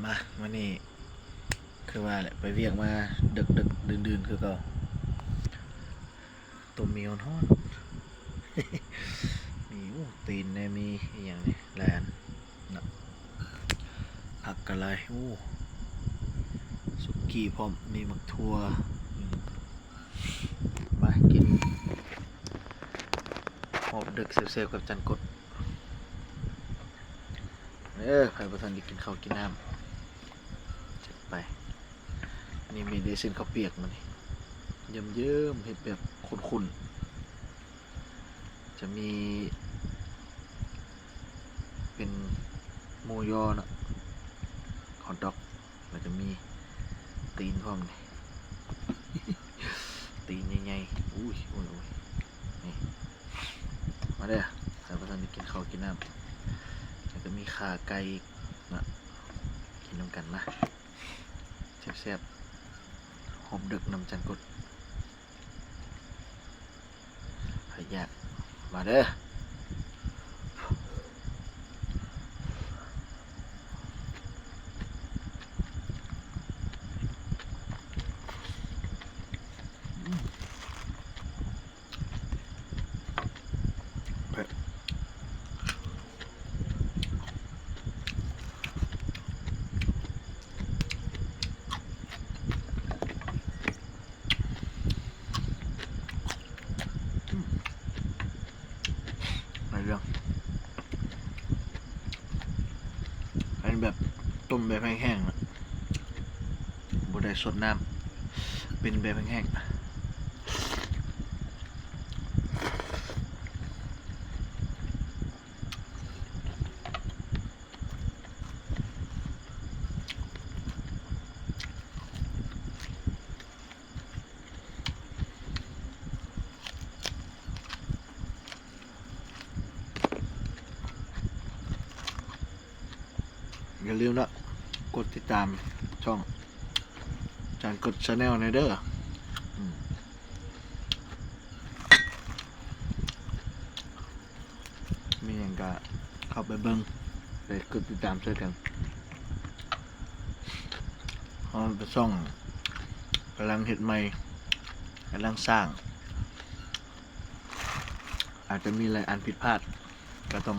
ມາ ມື້ນີ້ຄືວ່າແຫຼະ ໄປວຽກມາດຶກໆ ດື່ນໆ ຄືເກົ່າ. ຕົ້ມໝີ່ຮ້ອນໆ ມີ ໂອ້ ຕີນແດ່ ມີອີ່ຫຍັງນີ້ ຫຼາຍອັນເນາະ ຜັກກະຫຼາຍ ໂອ້ ສຸກີ້ພ້ອມ ມີໝາກຖົ່ວ ອືມ ມາກິນຮອບດຶກແຊບໆ ກັບຈັນກົດ. ເອີ ໃຜບໍ່ທັນໄດ້ກິນເຂົ້າກິນນ້ຳ ຈັດໄປ. ອັນນີ້ມີແຕ່ເສັ້ນເຂົ້າປຽກມື້ນີ້ ເຍິ້ມໆ ເຮັດແບບຂຸ້ນໆ ຈະມີເປັນໝູຍົອເນາະ ຮອດດັອກ ແລ້ວກໍມີຕີນພ້ອມນີ້ ຕີນໃຫຍ່ໆ ອຸ້ຍ ອຸ້ຍ ອຸ້ຍ ນີ້ ມາເດີ ໃຜບໍ່ທັນໄດ້ກິນເຂົ້າກິນນ້ຳ ແລ້ວກໍມີຂາໄກ່ອີກເນາະ ກິນນຳກັນມາ ແຊບໆ ຮອບດຶກນຳຈັນກົດ. ໃຜຢາກ ມາເດີ. ໃນເລື່ອງ ອັນນີ້ແບບຕົ້ມແບບແຫ້ງໆ ນະ ບໍ່ໄດ້ຊົດນ້ຳ ເປັນແບບແຫ້ງໆ. ຢ່າລືມເນາະ ກົດຕິດຕາມຊ່ອງ ຈານກົດ Channel ແດ່ເດີ. ອືມ ມີຫຍັງກະເຂົ້າໄປເບິ່ງ ໄປກົດຕິດຕາມຊ່ວຍກັນ. ເຮົາເປັນຊ່ອງກຳລັງເຮັດໃໝ່ ກຳລັງສ້າງ ອາດຈະມີຫຼາຍອັນຜິດພາດ ກໍຕ້ອງ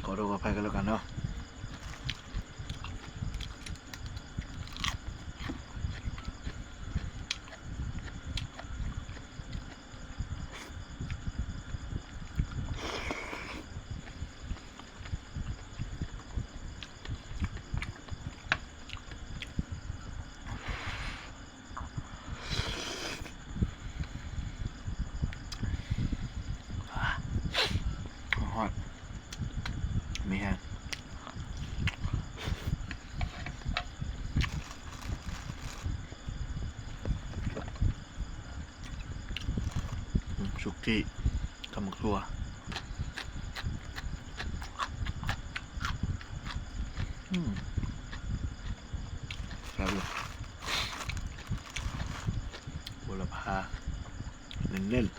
ຂໍໂທດຂໍອະໄພກັນແລ້ວກັນເນາະ. ຮອດ ມີແຮງ ອືມ ສຸກີ້ ຕຳບັກຖົ່ວ ອືມ ແຊບຢູ່ ບົວລະພາ ເນັ້ນໆ.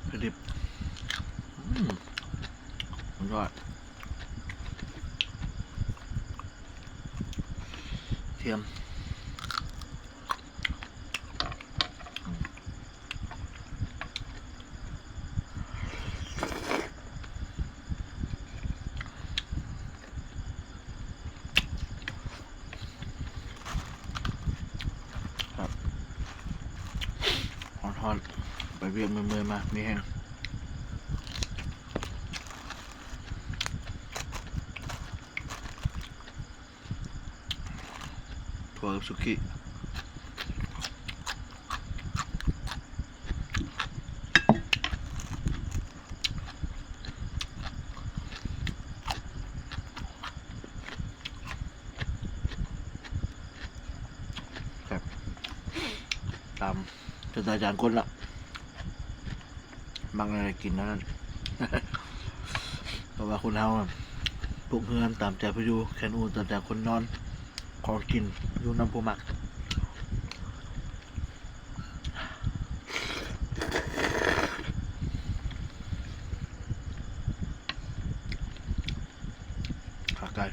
ປາດິບ ອືມ ສຸດຍອດ ທຽມ ອືມ ຮ້ອນໆ ໄປວຽກເມື່ອຍໆ ມາ ມີແຮງ. ກັບສຸກິ ແຊບ ຕາມ ເປັນຕາຈານຄົນລະ ມັກແນວໃດກິນແນວນັ້ນ ເພາະວ່າຄົນເຮົາ ປຸກເຮືອນຕາມໃຈຜູ້ຢູ່ ແຄນອູຕາມໃຈຄົນນອນ ຂອງກິນຢູ່ນຳຜູ້ມັກ ຂາໄກ່.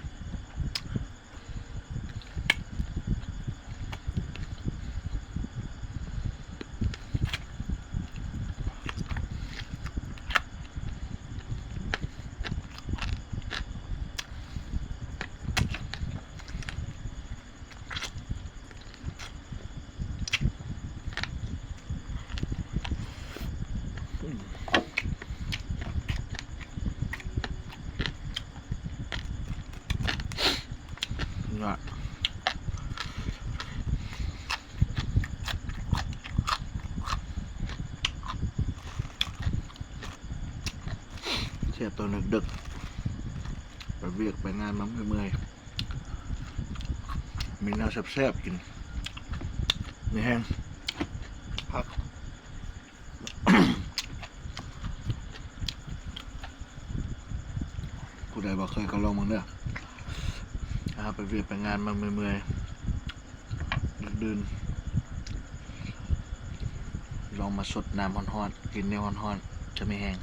ແຊບຕອນເດິກໆ ໄປວຽກໄປງານມາເມື່ອຍໆ ມີແນວແຊບໆກິນ ມີແຮງ ພັກ ຜູ້ໃດບໍ່ເຄີຍກໍລອງເບິ່ງເດີ ຖ້າໄປວຽກໄປງານມາເມື່ອຍໆ ດຶກດື່ນ ລອງມາຊົດນ້ຳຮ້ອນໆ ກິນແນວຮ້ອນໆ ຈະມີແຮງ.